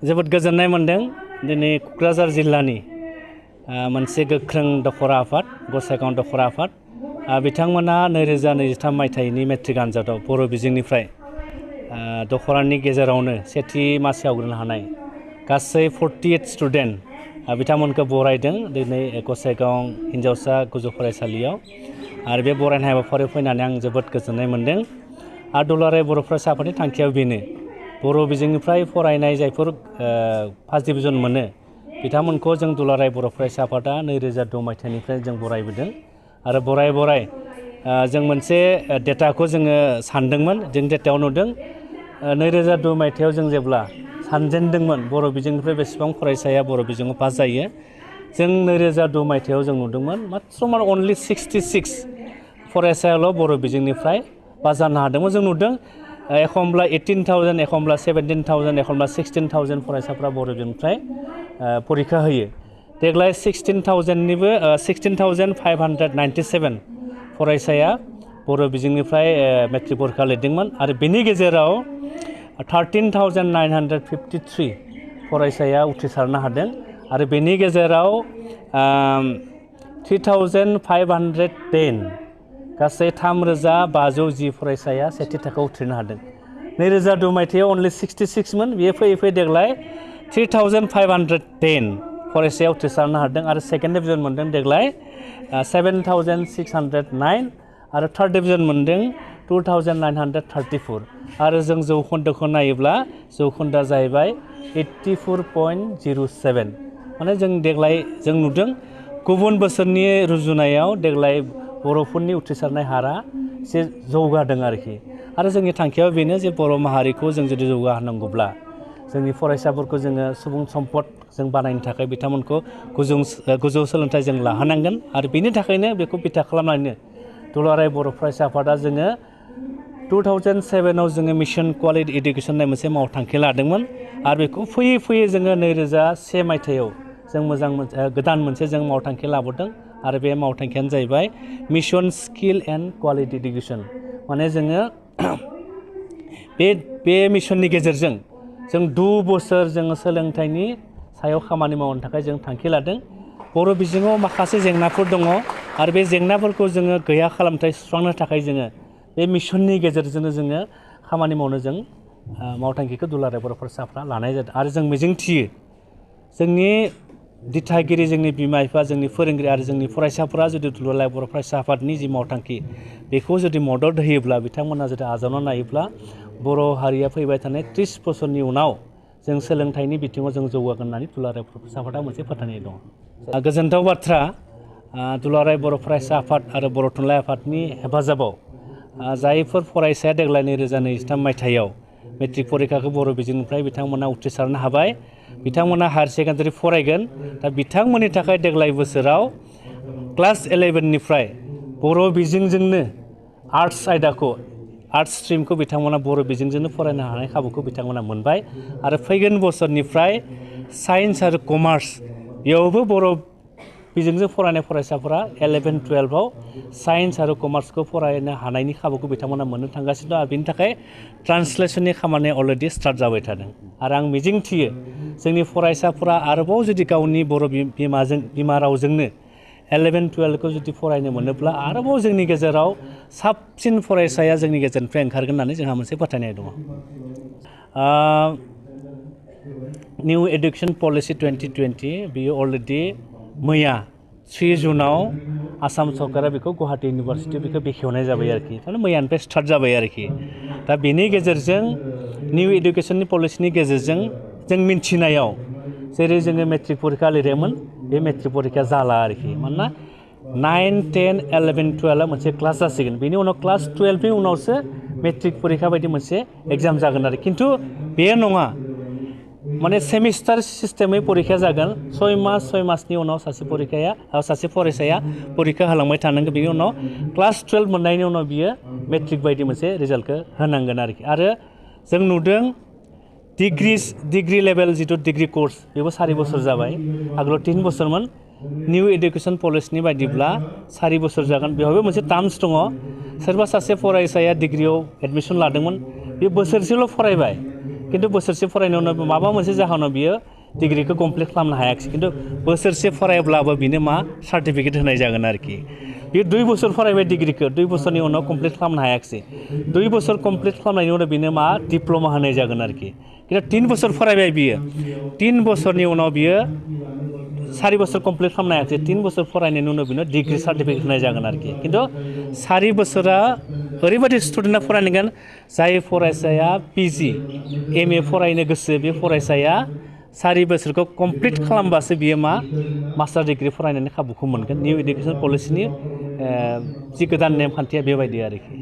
जोबोद गोजोननाय मोनदों दिनै क'क्राझार जिल्लानि मोनसे गोख्रों दख'र आफाद गसाइगाव दख'र आफाद बिथांमोना 2023 मायथाइनि मेट्रिक आनजादाव बर' बिजोंनिफ्राय दख'रानि गेजेरावनो सेथि मासि आवग्रिनो हानाय गासै 48 स्टुडेन्ट बिथांमोनखौ बरायदों दिनै गसाइगाव हिनजावसा गोजौ फरायसालियाव आरो बे बरायनाय हाबाफारियाव फैनानै आं जोबोद गोजोननाय मोनदों आरो दुलाराय बर' फरायसा आफादनि थांखिया बेनो बर' बिजोंनिफ्राय फरायनाय जायफोर फार्स्ट डिभिजन मोनो बिथांमोनखौ जों दुलाराय बर' फरायसा आफादा 2002 मायथाइनिफ्राय जों बरायबोदों आरो बराय जों मोनसे डेटाखौ जोङो सानदोंमोन जों डेटायाव नुदों 2002 मायथाइयाव जों जेब्ला सानजेनदोंमोन बर' बिजोंनिफ्राय बेसेबां फरायसाया बर' बिजोङाव पास जायो जों 2002 मायथाइयाव जों नुदोंमोन मात्र अनलि 66 फरायसायाल' बर' बिजोंनिफ्राय पास जानो हादोंमोन जों नुदों एखमब्ला 18,000 एखमब्ला 17,000 एखमब्ला 16,000 फरायसाफ्रा बर' बिजोंनिफ्राय परीक्षा होयो देग्लाय 16,597 फरायसाया बर' बिजोंनिफ्राय मेट्रिक परीक्षा लिरदोंमोन आरो बेनि गेजेराव 13,953 फरायसाया उथ्रिसारनो हादों आरो बेनि गेजेराव 3,510 गासै 3,510 फरायसाया सेथि थाखोआव उथ्रिनो हादों 2002 मायथाइयाव अनलि 66 मोन बेयो फैयै देग्लाय 3,510 फरायसाया उथ्रिसारनो हादों आरो सेकेन्ड डिभिजन मोनदों देग्लाय 7,609 आरो थार्ड डिभिजन मोनदों 2,934 आरो जों जौखोन्दोखौ नायोब्ला जौखोन्दोआ जाहैबाय 84.07 माने जों देग्लाय जों नुदों गुबुन बोसोरनि रुजुनायाव देग्लाय बर'फोरनि उथ्रिसारनाय हारा एसे जौगादों आरो जोंनि थांखिया बेनो जे बर' माहारिखौ जों जुदि जौगाहोनांगौब्ला जोंनि फरायसाफोरखौ जोङो सुबुं सम्पद जों बानायनो थाखाय बिथांमोनखौ गोजौ सोलोंथाइ जों लाहोनांगोन आरो बेनि थाखायनो बेखौ बिथा खालामनानै दुलाराय बर' फरायसा आफादा जोङो 2007 आव जोङो मिशन क्वालिटि इडुकेसन होननाय मोनसे मावथांखि लादोंमोन आरो बेखौ फैयै जोङो 2001 मायथाइयाव जों गोदान मोनसे जों मावथांखि लाबोदों आरो बे मावथांखियानो जाहैबाय mission skill and quality education माने जोङो बे मिशननि गेजेरजों जों 2 बोसोर जोङो सोलोंथाइनि सायाव खामानि मावनो थाखाय जों थांखि लादों बर' बिजोङाव माखासे जेंनाफोर दङ आरो बे जेंनाफोरखौ जोङो गैया खालामथाय सुस्रांनो थाखाय जोङो बे मिशननि गेजेरजोंनो जोङो खामानि मावनो जों मावथांखिखौ दुलाराय बर' फरायसाफ्रा लानाय जादों आरो जों मिजिंथियो जोंनि दिथागिरि जोंनि बिमा बिफा जोंनि फोरोंगिरि आरो जोंनि फरायसाफोरा जुदि दुलाराय बर' फरायसा आफादनि जि मावथांखि बेखौ जुदि मदद होयोब्ला बिथांमोना जुदि आजावना नायोब्ला बर' हारिया फैबाय थानाय 30 बोसोरनि उनाव जों सोलोंथाइनि बिथिङाव जों जौगागोन होननानै दुलाराय बर' फरायसा आफादा मोनसे फोथायनाय दङ गोजोनथाव बाथ्रा दुलाराय बर' फरायसा आफाद आरो बर' थुनलाइ आफादनि हेफाजाबाव जायफोर फरायसाया देग्लाय 2023 मायथाइयाव मेट्रिक परीक्षाखौ बर' बिजोंनिफ्राय बिथांमोना उथ्रिसारनो हाबाय बिथांमोना हायार सेकेन्डारि फरायगोन दा बिथांमोननि थाखाय देग्लाय बोसोराव क्लास 11 निफ्राय बर' बिजोंजोंनो आर्ट्स आयदाखौ आर्ट्स स्ट्रिमखौ बिथांमोना बर' बिजोंजोंनो फरायनो हानाय खाबुखौ बिथांमोना मोनबाय आरो फैगोन बोसोरनिफ्राय साइन्स आरो कमार्स बेयावबो बर' बिजोंजों फरायनाय फरायसाफोरा 11-12 आव साइन्स आरो कमार्सखौ फरायनो हानायनि खाबुखौ बिथांमोना मोननो थांगासिनो दं आरो बेनि थाखाय ट्रान्सलेसननि खामानिया अलरेडि स्टार्ट जाबाय थादों आरो आं मिजिंथियो जोंनि फरायसाफोरा आरोबाव जुदि गावनि बर' बिमा रावजोंनो 11-12 खौ जुदि फरायनो मोनोब्ला आरोबाव जोंनि गेजेराव साबसिन फरायसाया जोंनि गेजेरनिफ्राय ओंखारगोन होननानै जोंहा मोनसे फोथायनाय दङ निउ एडुकेसन पलिसि 2020 बियो अलरेडि मैया 3 जुनाव आसाम सरकारा बेखौ गुवाहाटी इउनिभारसिटियाव बेखौ बेखेवनाय जाबाय आरोखि थारमाने मैयानिफ्राय स्टार्ट जाबाय आरोखि दा बेनि गेजेरजों निउ एडुकेसननि पलिसिनि गेजेरजों जों मिन्थिनायाव जेरै जोङो मेट्रिक परीक्षा लिरदोंमोन बे मेट्रिक परीक्षा जाला आरोखि मानोना 9, 10, 11, 12 मोनसे क्लास जासिगोन बेनि उनाव क्लास 12 नि उनावसो मेट्रिक परीक्षा बायदि मोनसे एग्जाम जागोन आरो खिन्थु बेयो नङा माने सेमिस्टार सिस्टेमै परीक्षा जागोन 6 मासनि उनाव सासे फरायसाया परीक्षा होलांबाय थानांगोन बेनि उनाव क्लास 12 मोननायनि उनाव बियो मेट्रिक बायदि मोनसे रिजाल्टखौ होनांगोन आरोखि आरो जों नुदों डिग्री लेभेल जिथु डिग्री कोर्स बेबो 4 बोसोर जाबाय आगोलाव 3 बोसोरमोन निउ एडुकेसन पलिसिनि बायदिब्ला 4 बोसोर जागोन बेवहायबो मोनसे टार्म्स दङ सोरबा सासे फरायसाया डिग्रीयाव एडमिसन लादोंमोन बे बोसोरसेल' फरायबाय खिन्थु बोसोरसे फरायनायनि उनाव माबा मोनसे जाहोनाव बियो डिग्रीखौ कमप्लिट खालामनो हायाखिसै खिन्थु बोसोरसे फरायब्लाबो बिनो मा सार्टिफिकेट होनाय जागोन आरोखि बियो 2 बोसोर फरायबाय डिग्रीखौ 2 बोसोरनि उनाव कमप्लिट खालामनो हायाखिसै 2 बोसोर कमप्लिट खालामनायनि उनाव बिनो मा डिप्ल'मा होनाय जागोन आरोखि खिन्थु 3 बोसोर फरायबाय बियो 3 बोसोरनि उनाव बियो 4 बोसोर कमप्लिट खालामनो हायाखिसै 3 बोसोर फरायनायनि उनाव बिनो डिग्री सार्टिफिकेट होनाय जागोन आरोखि खिन्थु 4 बोसोरा ओरैबायदि स्टुडेन्टआ फरायनांगोन जाय फरायसाया पिजि एमए फरायनो गोसो बे फरायसाया 4 बोसोरखौ कमप्लिट खालामबासो बियो मा मास्टार डिग्री फरायनायनि खाबुखौ मोनगोन निउ इडुकेसन पलिसिनि जि गोदान नेमखान्थिया बेबायदि आरोखि